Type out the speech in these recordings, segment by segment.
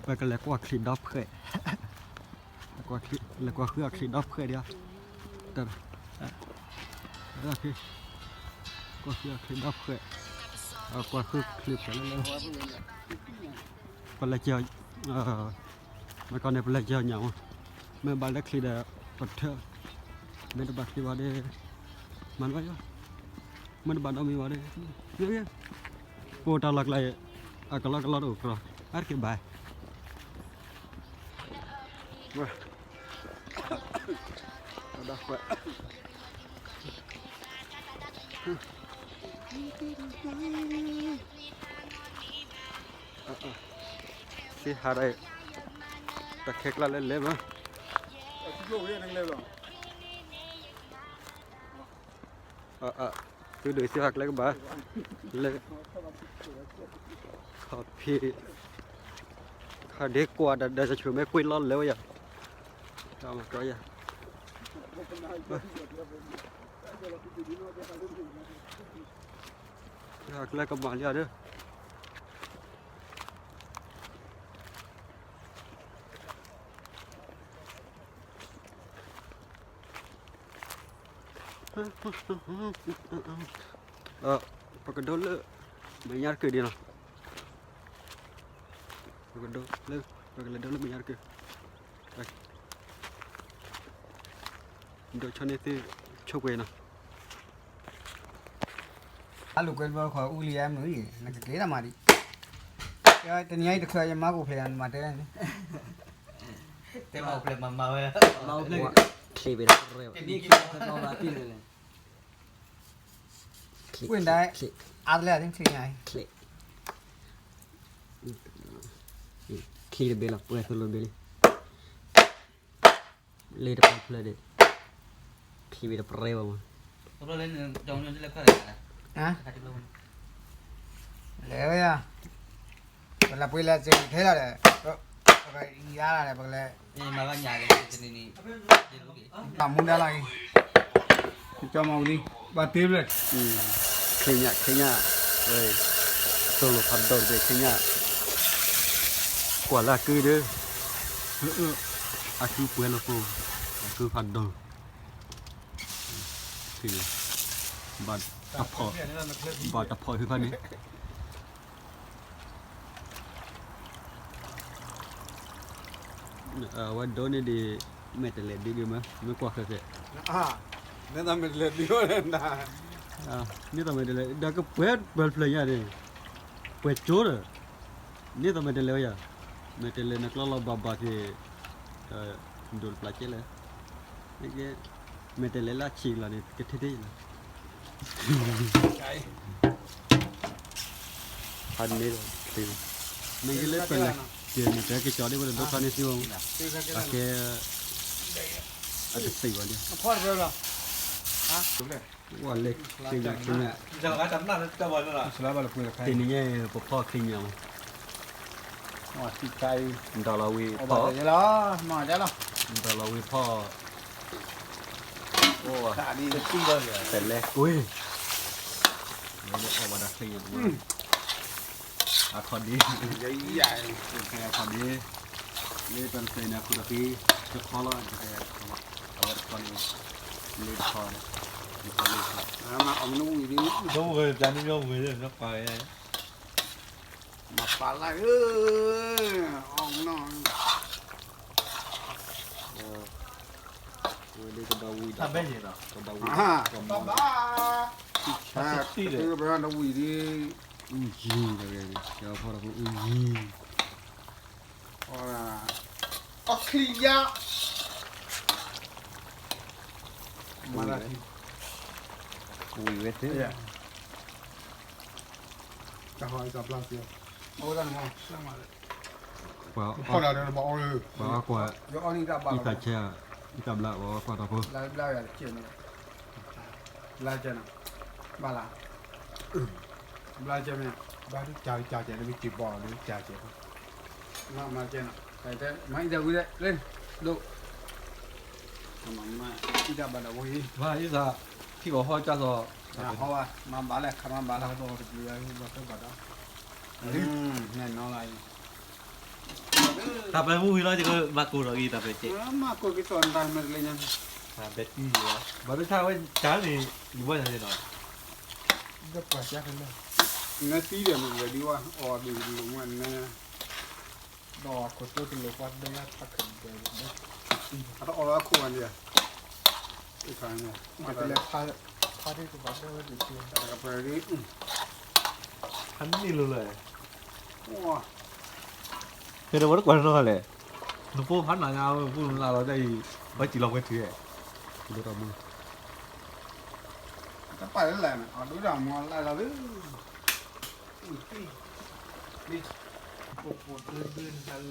ပကလဲၤကွၢ်ချံးဒီဖှဲး, လဲၤကွၢ်ဃုအီၣ်ချံးဒီဖှဲးဒံး, တၢ်, ကွၢ်ဃုအီၣ်ချံးဒီဖှဲး, ကွၢ်ဃုချံးဖှဲးလၢလၢ, ပလဲၤက့ၤ, မ့ၢ်ကီန့ၣ် ပလဲၤက့ၤအီၣ်ညၣ်မး, မ့ၢ်ဘၣ်လၢချံးဒီး ပထၢ, မ့ၢ်တဘၣ်ချံးဘၣ်ဒီး, မၤဘၣ်ယီၤ, မ့ၢ်တဘၣ်ဒီးမ့ၢ်ဘၣ်ဒီး, ပိာ်တၢ်လီၢ်ကျါ, အကလီကလီတအိၣ်ကြီ, အါတက့ၢ်ဘၣ် သ့ဟးဒၣ်, တၢ်ခဲကျါလဲၣ်လဲၣ်မး, သုဒုးသ့ဟးကျဲကဘၣ်, လၢ, ခီၣ်ဖံး, ခီၣ်ဒ့ကွၢ်ဒီး ဒီးတၢ်ဆူၣ်မ့ၢ်ကွံာ်လီၤလဲၣ်ဝဲယၤ, တၢ်မၤကီယၤ, သ့ဟးကျဲကမၤလံဧါဒီး ပကဒိလၢ, မဲာ်ညါတကုာ်ဒံးနီၤ, ပကဒိလၢ, ပကလဲၤဒိလၢမဲာ်ညါတကုာ်, ဒိဆိန့ၢ်သု, ဆိပှဲၤနီၤ အလူၤကွဲဘျီတခီ အူလံဧါမနုၤအံၤ နကကျ့တၢ်မၤဒံး, တနံၤအံၤတချုးယမၤကအိၣ်ဖျဲၣ်ယၤ နမၤတဲန့ၣ်, တဲမၤအိၣ်ဖျဲၣ်မၤမၤဝဲ, ချ့ဘ့ၣ်တပရဲဘၣ်, ဝ့ၢ်ဒၣ်, အါတလဲၣ်အသ့ၣ်ချ့ညါ, ချ့တဘ့ၣ်လီၤ ပှဲၤသိၣ်လိဘ့ၣ်လံ လ့တပှဲၤဖျၢၣ်ဒီး, ချံဘ့ၣ်တပရဲဘၣ်မး, လဲၤဝဲယၤ, ပလၢပှဲၤလၢစ့ၢ်ကီးထဲလီၤဒီး, ပကယါလီၤဒီး ပကလဲၤ, မူဒါလီၤအံၤ, ကၠီမၤဝံၤလံ, ဘၣ်တ့ဘျဲၣ်, ချ့ညါ ချ့ညါ, သိၣ်လိဖးဒိၣ်တဘ့ၣ် ချ့ညါ, ကွၢ်လၢအကုဒီး, အကုပှဲၤလိာ်ဖိ, အကုဖးဒိၣ် ဘၣ်တဖီၣ်, ဘၣ်တဖီၣ်ဟဲခီန့ၣ်, အဝဲဒိးန့ၢ်ဒံး, မဲာ်တဲးလဲးဒ်ဒ်မး မ့ၢ်ကွၢ်ဃဲးဃဲး, န့ၣ်သးမဲာ်တဲးလဲးဒ်ဝဲ, န့ၣ်သးမဲာ်တဲးလဲး ဒီးကပှဲၤပှဲၤဖျၢၣ်ညါန့ၣ်, ပှဲၤကၠိဒီး, န့ၣ်သးမဲာ်တဲးလဲးဝဲယၤ, မဲာ်တဲးလဲးနကျီလီၤဘၣ်ဘၣ်က့ၤ, ဒိးတပျၢ်ကဲလဲၣ် မ့ၢ်တဲးလဲးလၢအဆံးလီၤန့ၣ် ကထဲထဲလီၤ, ဖးန့ၣ်လီၤ, မ့ၢ်ကလၢပလဲၤက့ၤန့ၣ် တဲကကၠီဒ်ဝဲဒၣ်ဒိဖးန့ၣ်သံဘၣ်, အကဲ, အကသံဘၣ်န့ၣ်, ဝဲလဲၤချ့ညါချ့ညါ, တနံၤညါပဖီၣ်ချ့ညါမး ဒီးလီၤဝံၤဖီၣ်, ဒီးလီၤဝံၤဖီၣ်, တဲလဲၣ်ကွ့ၢ်, အီၣ်ဘၣ်ဒီးချ့ညါ, အခီၣ်ဒ့, အခီၣ်ဒ့, လၢတၢ်တဖျၢၣ်န့ၣ် အခိၣ်တဃံ, တခီလီၤ, အဝဲတခီန့ၣ်, လၢတခီ, တခီလၢတခီ, မၤအီၣ်မနုၤဝံၤဒ်, မၤပာ်လၢ, အီၣ်မနုၤ, ဝဲဒၣ်ကဒီးဝံၤဒီး, ကဒီးဝံၤ, ကဘၣ်, တဝံၤဒ်, အူယံၤ, ဖီၣ်ဒီးအူယံၤ, အီၣ်ချံယါ, မၤလၢ, ဝံၤဝဲသ့, တၢ်ဟီၣ်အံၤတၢ်ဘျါက့ၤ, အဝဲဒၣ်န့ၣ်မး, ပှၤအီၣ်ကွၢ်, ယအီၣ်န့ၣ်တၢ်ဘျါလီၤ, ယတၢ်ဘျါ, ဘျါယၤတကဲန့ၣ်, ဘျါကဲန့ၣ်, ဘၣ်လၢ, ဘျါကဲမ့ၢ်, ဘၣ်ကၢ်ကၢ်ကဲန့ၣ် မ့ၢ်စံးဘီၣ်လၢကၢ်ကဲ, မၤကဲန့ၣ်, မၤအံၤတၢ်ဝံၤလဲၣ်, ဒိၣ်, မၤအံၤတၢ်ဘၣ်ဒီးဝံၤ, မၤအံၤသး, ထံၣ်ဘၣ်ဟီကၢ်သီး, ဟီဝဲ, မၤဘၣ်လဲၣ် ခးမၤဘၣ်လၢ, ဘၣ်တဘျုး, ဘၣ်တဘျုး, နီၤလၢအံၤ, တၢ်ပဲမူဝံၤလီၤ ယကမၤကိၢ်ဒီးဂ့ၤတၢ်ပဲကဲ, မၤကိၢ်က့ၤသီၣ်နတၢ်မဲာ်တလၢညါ, တၢ်ပဲတံၢ်လီၤ ဘၣ်တဆါဝဲကၢန့ၣ် ယဘၣ်ညါန့ၣ်လီၤ, နသံဒီးမ့ၢ်ဝဲဒ်ဝဲ အီၣ်ဒုးလိာ်မွဲန့ၣ်, ဒီးခိၣ်တိတလိာ်ကွၢ်ဒၢယါဖးခဲဒဲး, အတအီၣ်လီၤအခိၣ်ဘၣ်န့ၣ်, တလဲၤဖး, ဖးဒ်ကဘၣ်ဒၢဝဲဒၣ်, ဖးန့ၣ်လိၤလၢ, ဖဲဒီးဝဲတကွၢ်နီၤလဲၣ်, နဖိဖးနၤညါ ပူနလၢလီၤဒ်အံၤ, ဘၣ်စံၣ်လီၤဝဲထုး, ဒိၣ်တၢ်မူ, တပာ်လၢလဲၣ် အဒိၣ်တၢ်မူလၢလီၤလၢ,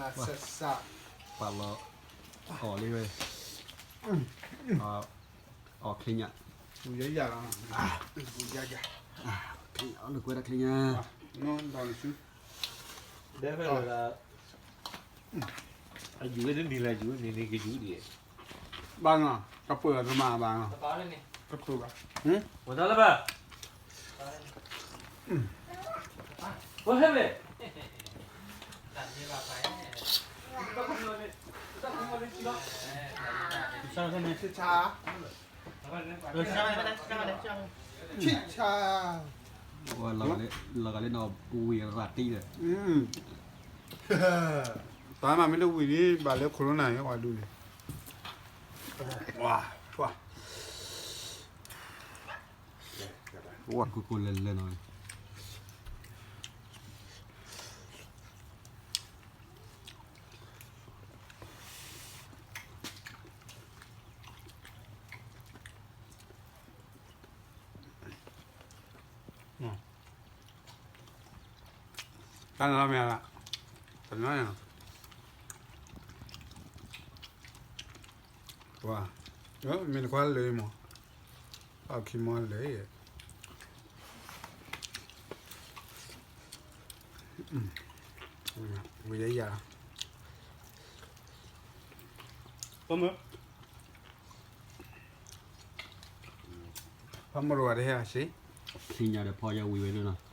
ပှၤလီၤ, အီၣ်လံဝဲ, အီၣ်ချ့ညါ, ယယၤလီၤ, ယယၤ, အီၣ်လၢကွဲတၢ်ချ့ညါ, ဒဲဖဲလၢ အယူၤဝဲတနံၤလၢယူၤန့ၣ်န့ၣ်ကယူၤဒံး, ဘၣ်နီၤ ကပၢၢ်အကမၣ်ဘၣ်နီၤ, ကပၢၢ်ဘၣ်, ဝဲဒၣ်လၢဘၣ်, ဝဲဟဲဝဲ, ဆံၣ်ဆါ ဝဲလီၤဂာ်လၢနီၤ ဝံၤရၤတံၢ်ဒီး, တၢ်မၤမ့ၢ်တဝံၤဒ် ဘၣ်လၢခိၣ်ရိနၢ်အံၤ ဝဲဒုးန့ၣ်, ဝါ, ဝါ, ဝါကိၢ်ကိၢ်လၢလၢနီၤ, တၢ်နလီၤမ့ၢ်လၢ, တနီၤ, ပှၤ, မ့ၢ်တခွါလၢမး, အခံမီလၢ, ဝဲယယၤ, ပမုၢ် ဖးမီရိၤဝဲတဟဲအဆ့, ခံညါဒီးဖီယဝံၤဝဲဒၣ်နီၤ.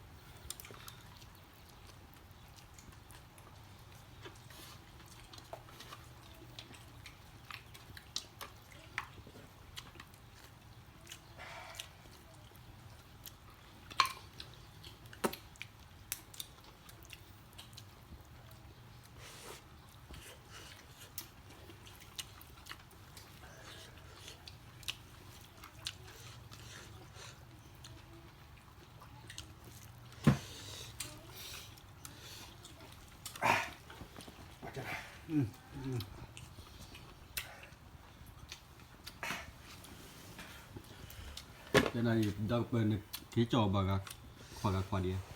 တဲနၤအံၤ ဒီးပနက့ၤကၠီၣ်ဘၣ်ဂၤ ခွါဂၤခွါဒံးဧါ.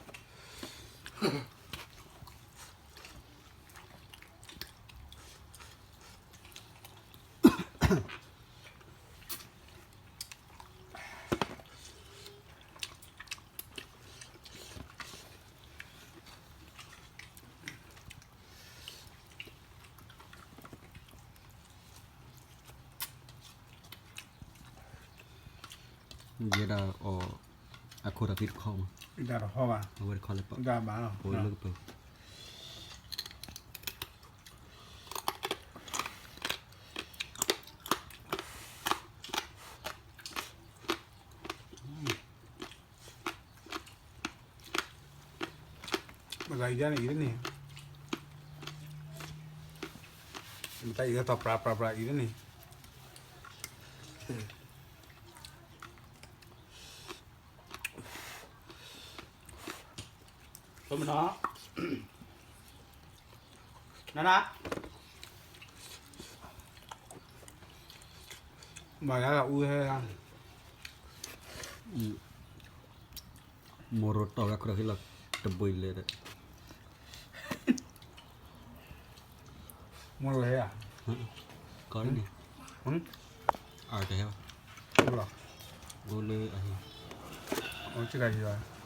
ယဲဒၣ်အီၤ အခိၣ်တၢ်ဖံးတခီမး, အဝဲတခီလၢပှၤ, အဝဲလၢကပၤ မတၤအံၤဒ်န့ၣ်အံၤတန့ၢ်, မတၤအံၤကထီၣ်ပြးပြးပြးအံၤတန့ၢ်, မနၤ, နနၤ, မၤယါလီၤအူဟဲ, မိၢ်ရိတီၢ်ဝဲခရၢၣ်ဟ့ၣ်လီၤတဘိလဲၣ်ဒီး, မိၢ်ရိဟဲဧါ, ကီးန့ၣ်, အကဟဲဘၣ်, အိၣ်လၢအဟံၣ်, အိၣ်ကဂၤယၤ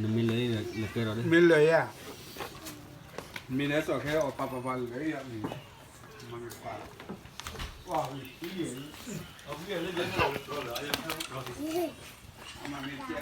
နမ့ၢ်လၢာ်လၢကဲဒီး, မ့ၢ်လၢာ်ယၤ, မ့ၢ်လၢစီၤခဲအီၤပၤပၤပၤလၢာ်ယၤန့ၣ်, မ့ၢ်ပၤ, ဝဲအီၣ်ခိၣ်ဒီးဃံတခီဒီး ဝဲချံလၢအခိၣ်ဒီးဃံညၣ်ပှ့ၤကျံ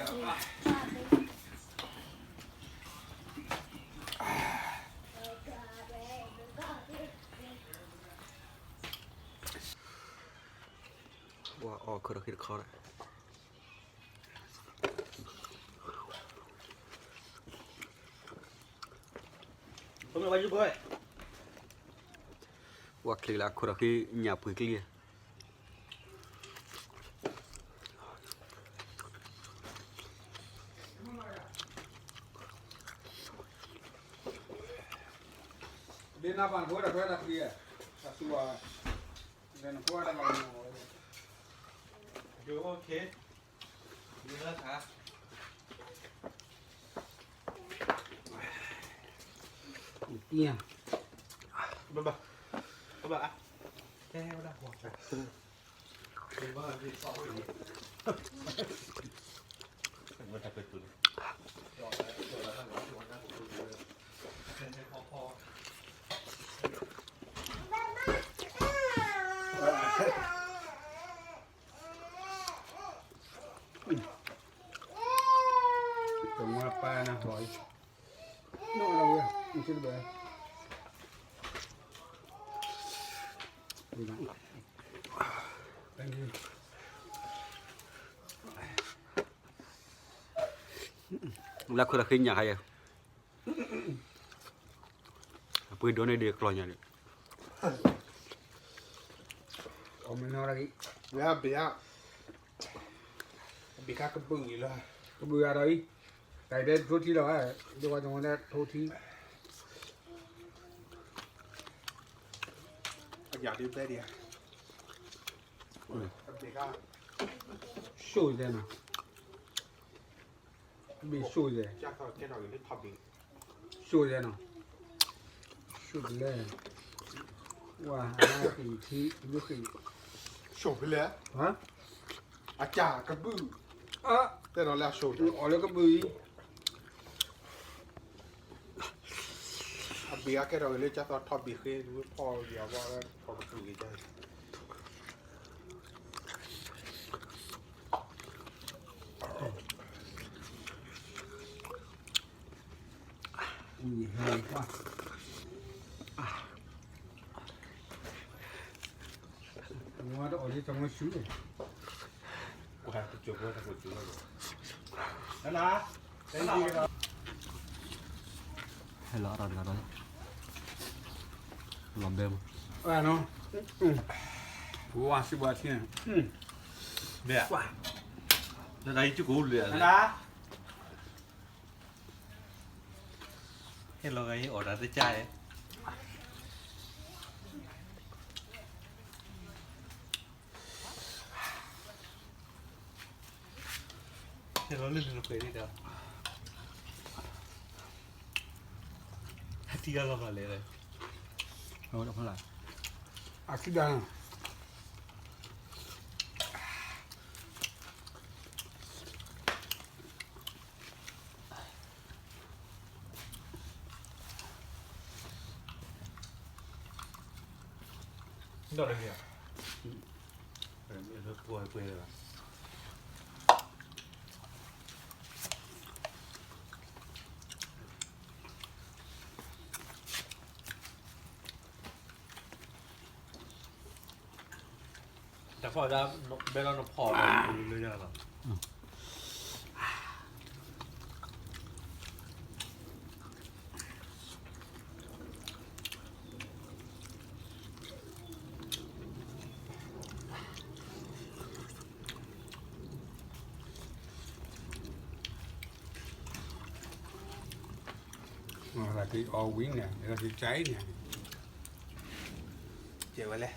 ဒ်နပၢ်နဖိတၢ်ခွဲးတၢ်ဃံ, တၢ်သူၣ်ဘၣ်, ဒီးနဖိတၢ်ဘၣ်, ယိၣ်, ယိၣ်လၢခါ, တံၢ်, ဘၣ်ဘၣ်, ဘၣ်ဘၣ်, တဲဝဲဒၣ်, တမၤပၢ်နၢ်ဟီၣ်အံၤ, နီၢ်လီၤဝဲ, မ့ၢ်ဘၣ်, လၢခိၣ်ဒီးဃံညၣ်ခါယဲၢ်, အပှ့ၤဒိၣ်န့ၢ်ဒံးကျီၢ်ညါန့ၣ်, အမ့ၢ်နီၢ်ရၣ်ဂံၢ်, ဝဲအဘ့ၣ်, အဘ့ၣ်ခါကဘုၣ်အံၤလီၤ, ကဘုၣ်ဂၤဒီးအံၤ, တၢ်အံၤတဲထိထံလီၤ, ဒ်ဝဲကမၤတဲထိထံ, အယၤဒုးပဲဒံးဧါ, အဘ့ၣ်ခါ, ဆိၣ်တဲနီၤ ဘ့ၣ်ဆိၣ်ယဲၢ်, ဆိၣ်ယဲၢ်နီၤ, ဆိၣ်ဖဲလဲၣ်, ဝါဟးဃံထံ ဘုဃံ, ဆိၣ်ဖဲလဲၣ်, အကၢ်ကဘုၣ်, တဲဒီးလၢအဆိၣ်, အီၣ်လၢကဘုၣ်အံၤ, အဘ့ၣ်အကဲထီၣ်က့ၤလၢကၢ်သီထီၣ်ဘ့ၣ်ဃ့ ဝဲဖီၣ်ယၤဘၣ်ဝဲဖီၣ်ကဘုၣ်က့ၤကၢ် ဟဲလီၤတဂၤဒီး, လီၤဘဲမး, ဝါစံးဘၣ်ထံ, ဘဲ, နဒၣ်ယကကိးလံ, ဟဲလီၤဂၤအံၤအီၣ်တၢ်တကၢ်ဧါ, ဟဲလီၤလၢလၢနပှဲၤန့ၣ်ဒီး, ဟဲထံဂၤလီၤဘၣ်လဲၣ်, အထံဒါ, ဒီးတဂ့ၤ, ပှဲၤပှဲၤလၢၤဘၣ်. တၢ်ဖီၣ်ဒၣ် ဘဲလီၤနဖီၣ်လီၤလၢညါလီၤ. အီၣ်ဝံၤန့ၣ် ကဲဝဲလဲၣ်.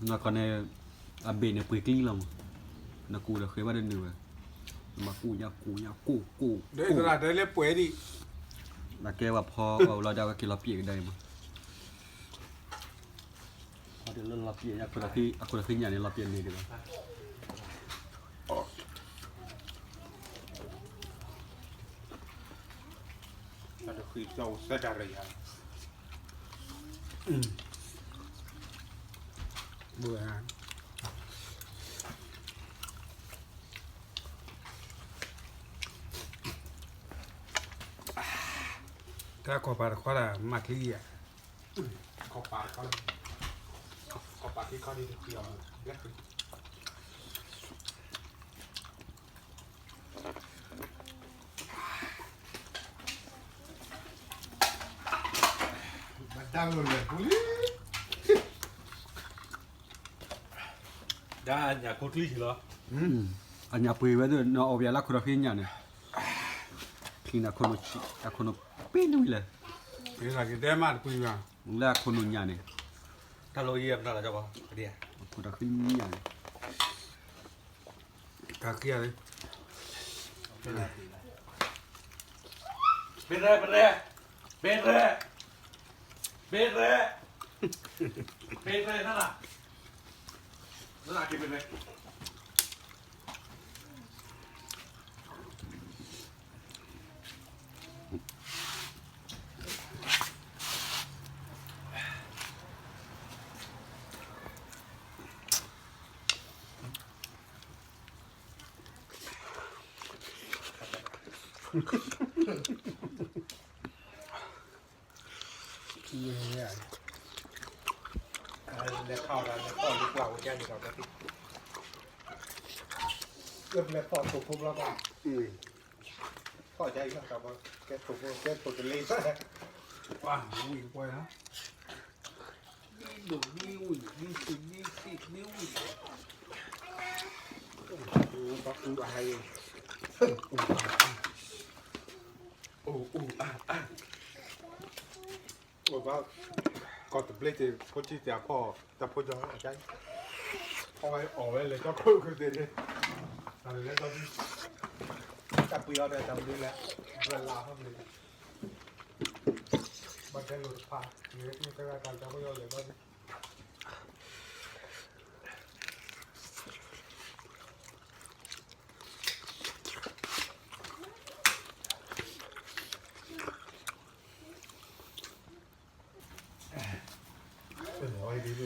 နီၢ်ခီန့ၣ် အဘ့ၣ်န့ၣ်ပှ့ၤကျံလီၤမး, နကူးဒီးဃ့ဘၣ်တနုာ်ဝဲ, နမၤကူးညါကူးညါကူးကူး, ဒ်သရၣ်တဲလၢပှဲၤဒံး, နကဲဝဲဖီအီၣ်ဝဲလီၤဒၣ်ဝဲက့ၤလီၤပျဲကဒါအံၤမး, လီၤပျဲ, အခိၣ်ဒီးဃံညၣ်န့ၣ် လီၤပျဲန့ၣ်ဒံးဘၣ်. တၢ်တဃံးကၠီဝဲစဲဒၣ်ရယၤ, ဘိၣ်ဧါ, တၢ်ခီပၤတခီဒၣ် မၤချံဧါ, ခီပၤတခီ, ခီပၤခံခီဒ်တခီအီၤ, ဘၣ်တၢ်လိၣ်လဲၤပူၤလံ, ဒၣ်ညၣ်ခိၣ်ချံဆံးလီၤ, အညၣ်ပှ့ၤဝဲဒၣ် နအီၣ်ဘၣ်လၢခိၣ်ဒီးဃ့ညၣ်န့ၣ်, ချံန့ၣ်ခိၣ်နူာ်ဆံး အခိၣ်နူာ်ပ့ၢ်နွံလဲၣ်, မ့ၢ်ကတဲမးတပှ့ၤဘၣ်, လၢအခိၣ်နူာ်ညၣ်န့ၣ်, တၢ်လီၢ်ယဲၢ်ပတၢ်လီၤကီ, ခိၣ်ဒီးဃ့ညၣ်န့ၣ်, တၢ်ဃ့ယၤလၢ ပ့ရဲ ပ့ရဲ, ပ့ရဲ, ပ့ရဲ, ပ့ရဲ, နန, နနက့ၤပ့ရဲ. လဲၤခီၣ်လၢလဲၤခီၣ်လၢပှၢ်ဝဲကဲန့ၣ်ဒီး, လဲၤခီၣ်ကဲအံၤလီၤ, ကဲထိၣ်ဖိ ကဲထိၣ်တလ့, ပှၢ်ဝံၣ်ပှဲၤလီၤ, မံလိာ်မံဝံၣ် မံဆံးမံဆံးမံဝံၣ်, ပှၢ်အူအဟါအံၤ, အိၣ်အါအါ အိၣ်အါအါ, အိၣ်ဘၣ်, ကီၢ်တဘျ့တ့ၢ် ဖိထံတ့ၢ်အဖီၣ် တၢ်ဖိကီၤ, အီၣ်ဝဲလဲၤကီၢ်ခိၣ်ကသ့ၣ်န့ၣ်, တၢ်လဲၤလဲၤဒီဒု, တၢ်ပှ့ၤအီၤဒီးတၢ်ဘျုးလဲၣ်, ဘျၢလၢ်ဟီဘျုး, ဘၣ်တဲလိာ်တဖၣ်, မ့ၢ်တဂၤတၢ်တၢ်ဖိကီၤလဲၤဒီဒု.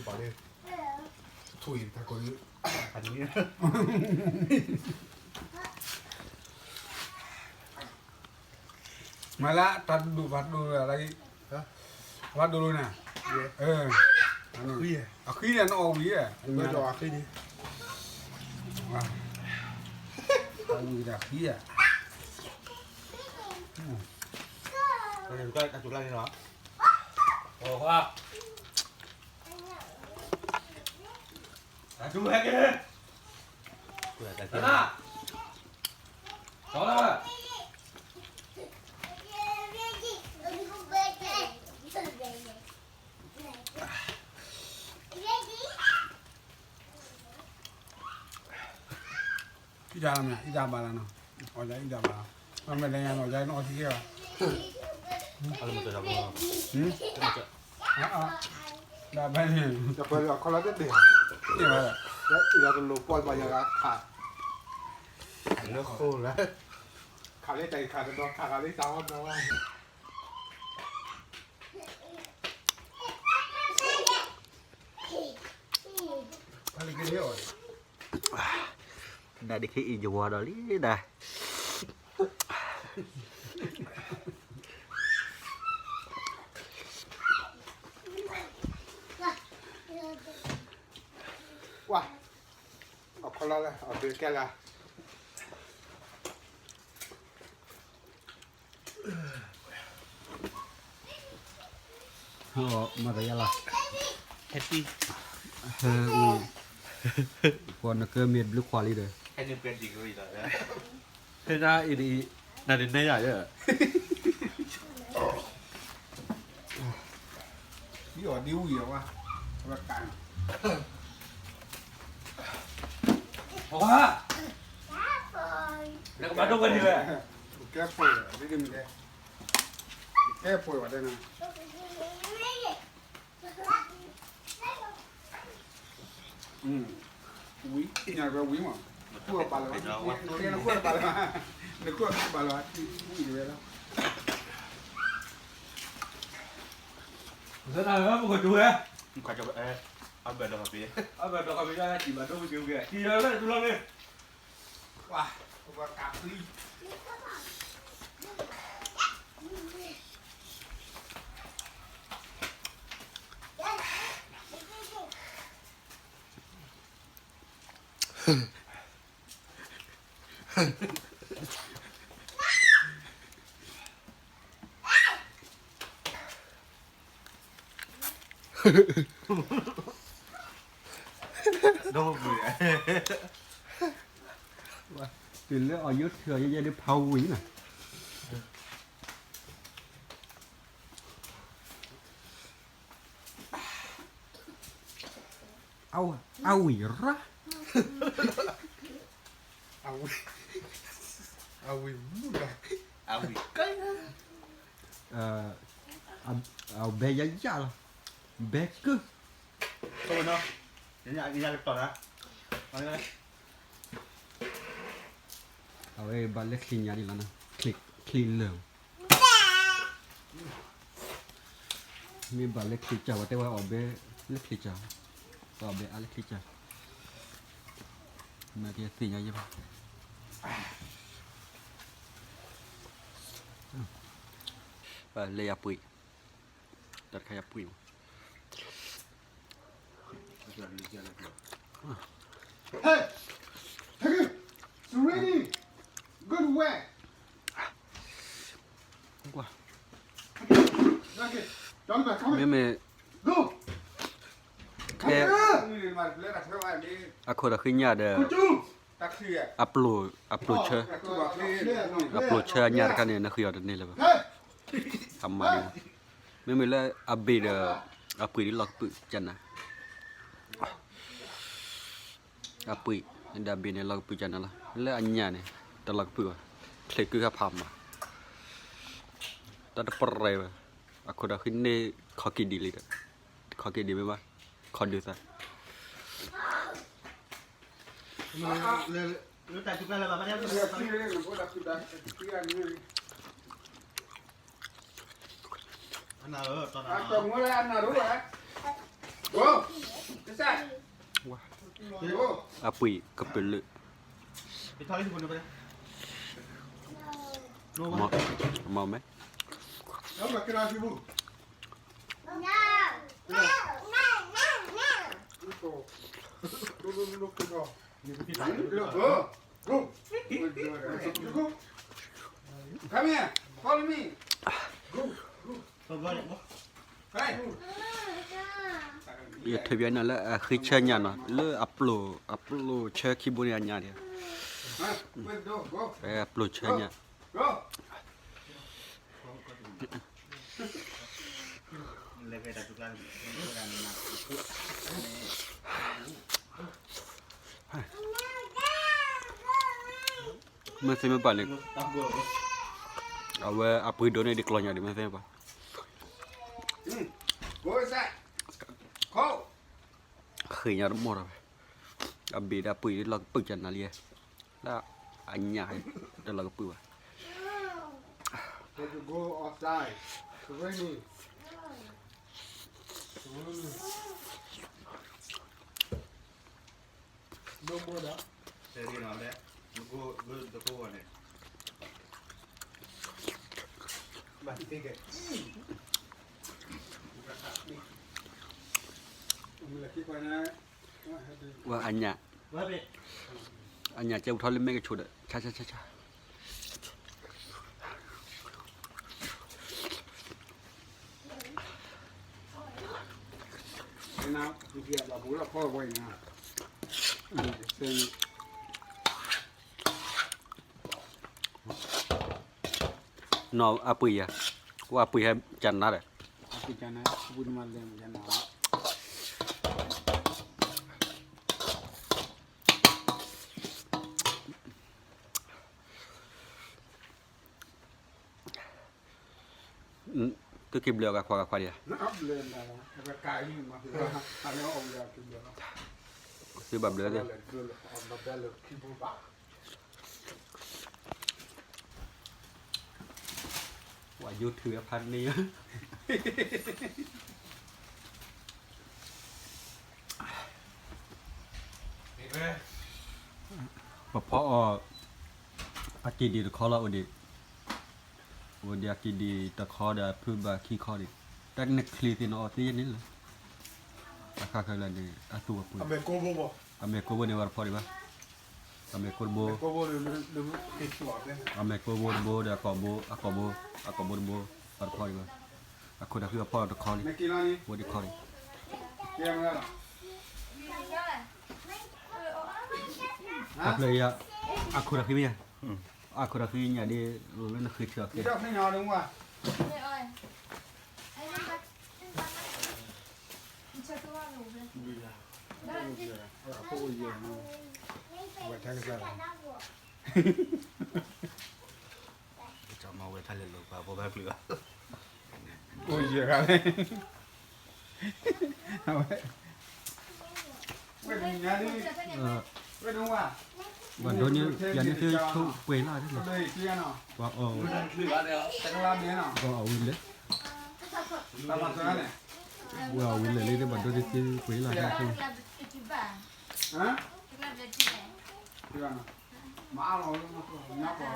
မၤလၢ တၢ်ဒိၣ်ဘၣ်ဒိၣ်လၢ, ဘၣ်ဒိၣ်လၢနၤ, အဃံန့ၣ် နအီၣ်ဝံၤဧါ, အီၣ်ဝံၤဒီးဃံဧါ, တၢ်ကျါန့ၣ်လီၤ, တၢ်ကျါဟဲက့ၤ, တၢ်ကျါ, အံၤတၢ်မ့ၢ် အံၤတၢ်ဘၣ်လီၤနီၤ, အီၣ်ယၤအံၤတၢ်ဘၣ်လီၤ, အမ့ၢ်လဲၤညါနီၤ ယၤနီၤထံက့ၤဘၣ်, ဒၣ်ဘၣ်န့ၣ်, တၢ်ပၢၢ်လၢအခီလီၤတဘ့ၣ်, ယၤတလိၣ်ပီၢ်ဘၣ်ယၤဂၤခး, လၢဃိလၢ, ခးလၢတၢ်အံၤခးတဒီးခးဂၤလၢတၢ်အီၣ်ဒီးဝဲ နဒ့ခဲအံၤယဝၤဒီးလံဒၣ်, ဝါ, အခီလီၤလၢ အဘျုးကဲလၢ မၤသးယါလီၤ, ဟဲပံ, ဟဲဝံၤ, ပှၤနကမ့ၢ်ဘျုးခွါလံဒီး, ဟဲဒၣ်အံၤဒ်အံၤ, နၤဒ်နဲယၤယဲ, ဒ်အီၤဒ်ဝံၤအီၤဝဲ, အဝဲကး, အဝဲ, နကဘၣ်ဒိၣ်ဝဲဒ်လဲၣ်, ကဲဖိ, ဒ်မ့ၢ်လဲၣ်, ကဲဖိဝဲဒၣ်နၤ ဝံၤ, ညါဝဲဝံၤမး, နခိၣ်ဘၣ်လၢၤဘၣ်, နခိၣ်ဘၣ်လၢၤဘၣ်, နခိၣ်ဘၣ်လၢၤဘၣ်, ဝံၤဝဲလီၤ, လၢနၤပကတိၤဝဲ, ခးကဝဲ, အဘၣ်ဒီးကပ့ၤ, အဘၣ်ဒီးကပ့ၤ တၢ်စံးဘၣ်ဒိက့ၤက့ၤ စံးဒီးလၢတူၢ်လီၤန့ၣ်, ပှၤ, ပှၤကးပှံၤ ဒီးပှၤ, တုၤလၢအီၤယိထံအီၤယဲယဲဒ်ဖးဝံၤနီၤ, အဝံၤရၣ်, အဝံၤ, အဝံၤမုၢ်လီၤ, အဝံၤကဲ, အဘဲယၤယၤလီၤ, ဘဲကုၢ်, အဝဲဘၣ်လၢချံညါဒ်လီၤနီၤ, ချံလၢာ် မ့ၢ်ဘၣ်လၢချံကၢ်ဝဲတဲဝဲအီၤဘဲလၢချံကၢ်, အီၤဘဲအါလၢချံကၢ်, မ့ၢ်ကသ့ၣ်ညါယဲဘၣ်, လၢယပှ့ၤ, တၢ်တခါယပှ့ၤမး Hey! Hey! Serene! Good work! ကွၢ်, မ့မ့ၢ် ထဲ အခိၣ်ဒီးဃံညၣ်ဒီး အပျိၢ်ဆၢ, အပျိၢ်ဆၢအညၣ်တခါန့ၣ် နဃံအီၤတန့ၢ်လၢၤဘၣ်, အမၤဒ်, မ့မ့ၢ်လၢအဘ့ၣ်ဒီး အပှ့ၤဒ်လီၢ်ကပုၢ်ကနၤ အပှ့ၤ, ဒီးအဘ့ၣ်န့ၣ် လီၢ်ကပုၢ်ကနၤလီၤ. လၢအညၣ်န့ၣ် တလီၢ်ကပုၢ်ဘၣ်, ချ့းကုၢ်ခါဖးမး, တၢ်တပရဲၤဘၣ်, အခိၣ်ဒီးဃံန့ၢ်ခီၣ်က့ၤဒံးလံဒီး, ခီၣ်က့ၤဒံးမ့ၢ်ဘၣ်, ခီၣ်ဒုးသး အပှ့ၤကပၢၤလၢာ်, မ့ၢ်, Come here, follow me. ယထံၣ်ဘၣ်နၤလၢအဃံဆၢညၣ်နီၤ, လၢအပျိၢ်, အပျိၢ်ဆၢခံဘိန့ၣ်အညၣ်ဒံး, အပျိၢ်ဆၢညၣ် မ့ၢ်သ့မ့ၢ်ဘၣ်န့ၣ်, အဝဲအပှ့ၤဒိၣ်န့ၢ်ဒံးကျီညါဒံး မ့ၢ်သ့မ့ၢ်ဘၣ်, ဃ့ညါတမီၢ်ဒီး, အဘ့ၣ်ဒီးအပှ့ၤလီၢ်ကပုၢ်ကနၤလံ, လၢအညၣ်တလီၢ်ကပုၢ်ဘၣ်. Wa a nya, a nya ကဲပထီၣ်လၢမဲာ်ကဆိးဒီး ဆါဆါဆါဆါ နီၢ်အပှ့ၤယၤ, ဝဲအပှ့ၤဟဲကနါဒီး သုက့ၤဘျၢအီၤဂၤခွါဂၤခွါဒံးဧါ, သုဘၣ်ဘျၢသ့ၣ် ပှၤယိထူဝဲဖးန့ၢ်, အီၣ်အီၣ် အက့ၤဒံးတခီလီၤ အိၣ်ဒံး, အိၣ်ဒံးအက့ၤဒံးတခီဒီး အဖုဘၣ်ခံခီဒံး, တၢ်နချံးသ့ၣ်နအီၣ်သ့ယဲၢ်န့ၣ်လီၤ. အခါခဲလၢာ်န့ၣ် အသူၣ်အပှ့ၤ, အမဲာ်ကိးဘိန့ၣ် ဝဲတဖီဒံးဘၣ်, အမဲာ်ကိးတဘိ, အမဲာ်ကိးဘိတဘိဒီး အကိာ်ဘိ, အကိာ်ဘိ, အကိာ်ဘိတဘိ, ဝဲတဖီဒံးဘၣ်, အခိၣ်တၢ်ဃံအဖီတခီလံ, ဝဲတခီလံ. တၢ်ဖျၢၣ်အံၤ, အခိၣ်တၢ်ဃံမ့ၢ်ဧါ, အခိၣ်တၢ်ဃံညၣ်ဒ် လၢနဃ့ထံအီၤကဲ, ဝဲထါကစၢ်လီၤ, ဝဲထါလၢလိာ်ပာ်ဖိဘၣ်ကျုးဘၣ်, အိၣ်ယဲၢ်ဂၤလဲၣ်, အဝဲ ဘၣ်ဒိန့ၣ် ယၤန့ၣ်သ့ဆိပှဲၤလၢ်လီၤ, ပှၤအီၣ်, ပှၤအီၣ်ဝံၤလဲၣ်, ပှၤအီၣ်ဝံၤလဲၣ်လၢ ဘၣ်ဒိန့ၣ်သ့ပှဲၤလၢ်လီၤ, မအါလီၤ,